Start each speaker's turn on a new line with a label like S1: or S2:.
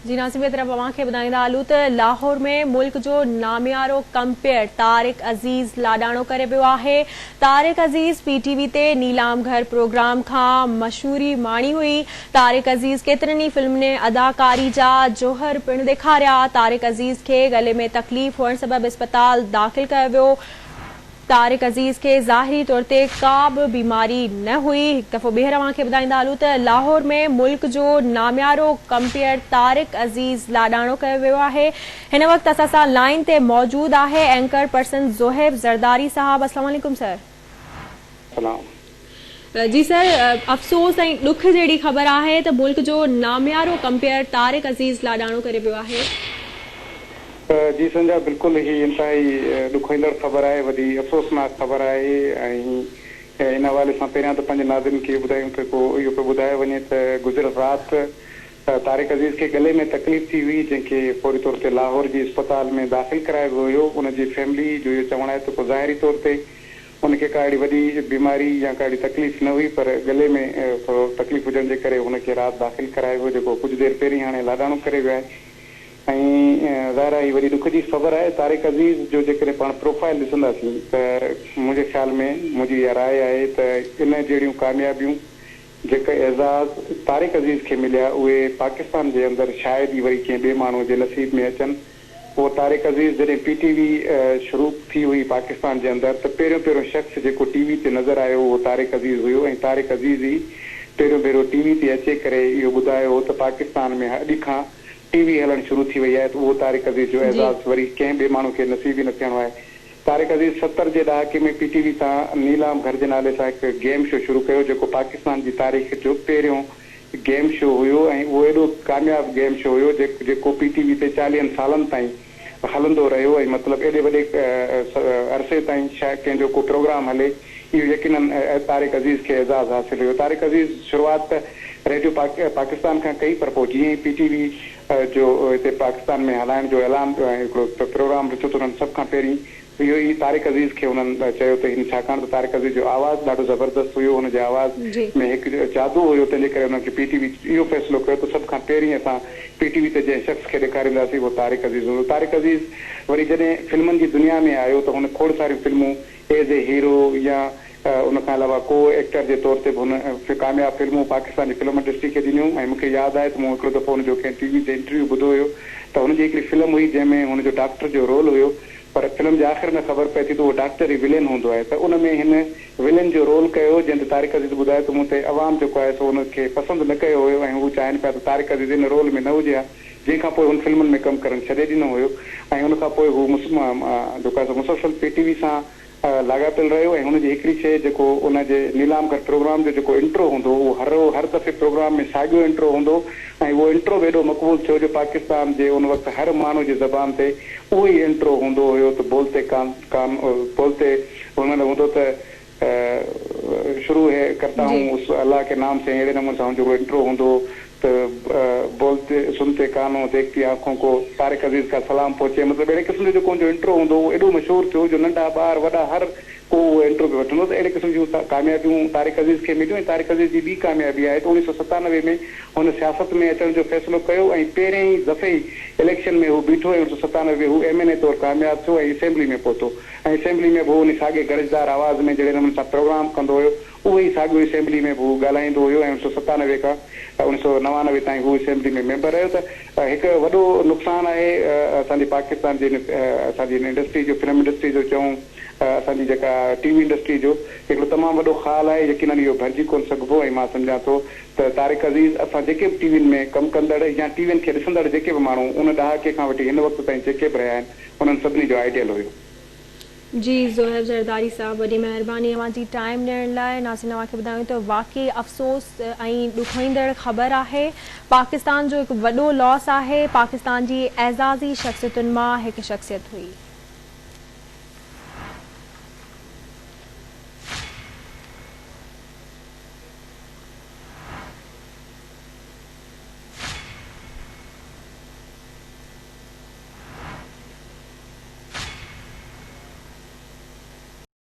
S1: جي ناظرين ٻئي طرف اوهان کي ٻڌائيندا هلون ته لاهور ۾ ملڪ جو ناميارو ڪمپيئر طارق عزيز لاڏاڻو ڪري ويو آهي. طارق عزيز پي ٽي وي تي نيلام گهر پروگرام کان مشهوري ماڻي هئي. طارق عزيز ڪيترن ئي فلمن ۾ اداڪاري جا جوهر پڻ ڏيکاريا. طارق عزيز کي گلي ۾ تڪليف هئڻ سبب اسپتال داخل ڪيو ويو. طارق عزيز کي ظاهري طور تي ڪا به بيماري نه هئي. هڪ دفعو ٻيهر اوهان کي ٻڌائيندا هلون ته لاهور ۾ ملڪ جو ناميارو ڪمپيئر طارق عزيز لاڏاڻو ڪيو ويو آهي. هن وقت اسان سان لائين تي موجود آهي اينڪر پرسن زوهيب زرداري صاحب السلام عليڪم سر.
S2: سلام.
S1: جي سر افسوس ۽ ڏک جهڙي خبر آهي ته ملڪ جو ناميارو ڪمپيئر طارق عزيز لاڏاڻو ڪري ويو آهي.
S2: جي سنجا بلڪل هي انتهائي ڏکوئيندڙ خبر آهي وڏي افسوسناڪ خبر آهي ۽ ان حوالي سان پهريان ته پنهنجي ناظرين کي اهو ٻڌايون ته ڪو اهو پيو ٻڌايو وڃي ته گذريل رات طارق عزيز کي ڳلي ۾ تڪليف ٿي هئي جنهن کي فوري طور تي لاهور جي اسپتال ۾ داخل ڪرايو ويو هيو ان جي فيملي جو اهو چوڻ آهي ته ڪو ظاهري طور تي هن کي ڪا اهڙي وڏي بيماري يا ڪا اهڙي تڪليف نه هئي پر ڳلي ۾ ٿورو تڪليف هجڻ جي ڪري هن کي رات داخل ڪرايو ويو جيڪو ڪجهه دير پهرين هاڻي لاڏاڻو ڪري ويو آهي ۽ ظاهر آهي هي وڏي ڏک جي خبر آهي طارق عزيز جو جيڪڏهن پاڻ پروفائل ڏسنداسين ته منهنجي خيال ۾ منهنجي اها راء آهي ته ان جهڙيون ڪاميابيون جيڪي اعزاز طارق عزيز کي مليا اهي پاڪستان جي اندر شايد ئي وري ڪنهن ٻئي ماڻهو جي نصيب ۾ اچن. اهو طارق عزيز جڏهن پي ٽي وي شروع ٿي هئي پاڪستان جي اندر ته پهريون پهريون شخص جيڪو ٽي وي تي نظر آيو اهو طارق عزيز هيو ۽ طارق عزيز ئي پهريون ڀيرو ٽي وي تي اچي ڪري اهو ٻڌايو هو ته پاڪستان ۾ اڄ کان ٽي وي هلڻ شروع ٿي وئي آهي ته اهو طارق عزيز جو اعزاز وري ڪنهن ٻئي ماڻهو کي نصيب ئي نه ٿيڻو آهي. طارق عزيز 70 جي ڏهاڪي ۾ پي ٽي وي تان نيلام گهر جي نالي سان هڪ گيم شو شروع ڪيو جيڪو پاڪستان جي تاريخ جو پهريون گيم شو هيو ۽ اهو ايڏو ڪامياب گيم شو هيو جيڪو پي ٽي وي تي چاليهن سالن تائين هلندو رهيو ۽ مطلب ايڏي وڏي عرصي تائين شايد ڪنهن جو ڪو پروگرام هلي اهو يقينن طارق عزيز کي اعزاز حاصل هيو. طارق عزيز شروعات ته ريڊيو پاڪستان کان ڪئي پر پوء جيئن ئي پي ٽي وي جو هتي پاڪستان ۾ هلائڻ جو اعلان ٿيو ۽ هڪڙو پروگرام رٿيو ته انهن سڀ کان پهرين اهو ئي طارق عزيز کي انهن چيو ته هن ڇاڪاڻ ته طارق عزيز جو آواز ڏاڍو زبردست هيو هن جي آواز ۾ هڪ جادو هيو تنهن جي ڪري انهن کي پي ٽي وي اهو فيصلو ڪيو ته سڀ کان پهرين اسان پي ٽي وي تي جنهن شخص کي ڏيکارينداسين اهو طارق عزيز هوندو طارق عزيز وري جڏهن فلمن جي دنيا ۾ آيو ته هن کوڙ ساريون فلمون ايز اي هيرو يا ان کان علاوه ڪو ايڪٽر جي طور تي به هن ڪامياب فلمون پاڪستان جي فلم انڊسٽري کي ڏنيون ۽ مون کي ياد آهي ته مون هڪڙو دفعو هن جو ڪنهن ٽي وي تي انٽرويو ٻڌو هيو ته هن جي هڪڙي فلم هئي جنهن ۾ هن جو ڊاڪٽر جو رول هيو پر فلم جي آخر ۾ خبر پئي ٿي ته اهو ڊاڪٽر ئي ولين هوندو آهي ته ان ۾ هن ولين جو رول ڪيو جنهن تي طارق عزيز ٻڌايو ته مون تي عوام جيڪو آهي سو ان کي پسند نه ڪيو هيو ۽ هو چاهين پيا ته طارق عزيز ان رول ۾ نه هجي ها جنهن کان پوء هن فلمن ۾ ڪم ڪرڻ ڇڏي ڏنو هيو ۽ ان کان پوء هو جيڪو آهي سو مسلسل پي ٽي وي سان لاڳاپيل رهيو ۽ هن جي هڪڙي شيء جيڪو ان جي نيلام گهر پروگرام جو جيڪو انٽرو هوندو هو اهو هر هر دفعي پروگرام ۾ ساڳيو انٽرو هوندو ۽ اهو انٽرو به ايڏو مقبول ٿيو جو پاڪستان جي ان وقت هر ماڻهو جي زبان تي اهو ئي انٽرو هوندو هيو ته بولتي ڪان ڪان بولتي هن مهل هوندو ته شروع هي ڪرتا هون اس الله ڪي نام سي اهڙي نموني سان هن جو انٽرو هوندو هو ته بولتي سنتي ڪانو ديکتي آنکون ڪو طارق عزيز ڪا سلام پهچي مطلب اهڙي قسم جو جيڪو هن جو انٽرو هوندو هو اهو ايڏو مشهور ٿيو جو ننڍا ٻار وڏا هر ڪو اهو انٽرو پيو وٺندو ته اهڙي قسم جون ڪاميابيون طارق عزيز کي مليون ۽ طارق عزيز جي ٻي ڪاميابي آهي ته 1997 ۾ هن سياست ۾ اچڻ جو فيصلو ڪيو ۽ پهرين ئي دفعي اليڪشن ۾ هو بيٺو ۽ 1997 ۾ هو ايم اين اي طور ڪامياب ٿيو ۽ اسيمبلي ۾ پهتو ۽ اسيمبلي ۾ به هو انهي ساڳئي گرجدار آواز ۾ جهڙي نموني سان پروگرام ڪندو هيو، اهو ئي ساڳيو اسيمبلي ۾ به هو ڳالهائيندو هيو ۽ 1997 کان 1999 تائين هو اسيمبلي ۾ ميمبر رهيو ته هڪ وڏو نقصان آهي اسان جي پاڪستان جي اسان جي هن انڊسٽري جو فلم انڊسٽري جو چئون اسان جي جيڪا ٽي وي انڊسٽري جو هڪڙو تمام وڏو خال آهي يقينن اهو ڀرجي ڪونه سگهبو ۽ مان سمجهان ٿو ته طارق عزيز اسان جيڪي به ٽي وين ۾ ڪم ڪندڙ يا ٽي وين کي ڏسندڙ جيڪي به ماڻهو ان ڏهاڪي کان وٺي هن وقت تائين جيڪي به رهيا آهن انهن سڀني جو آئيڊيل هيو.
S1: جي زوهيب زرداري صاحب وڏي مهرباني اوهان جي ٽائيم ڏيڻ لاء ناظرين اوهان کي ٻڌايون ته واقعي افسوس ۽ ڏکوئيندڙ خبر آهي پاڪستان جو هڪ وڏو لاس آهي پاڪستان جي اعزازي شخصيتن مان هڪ شخصيت هئي.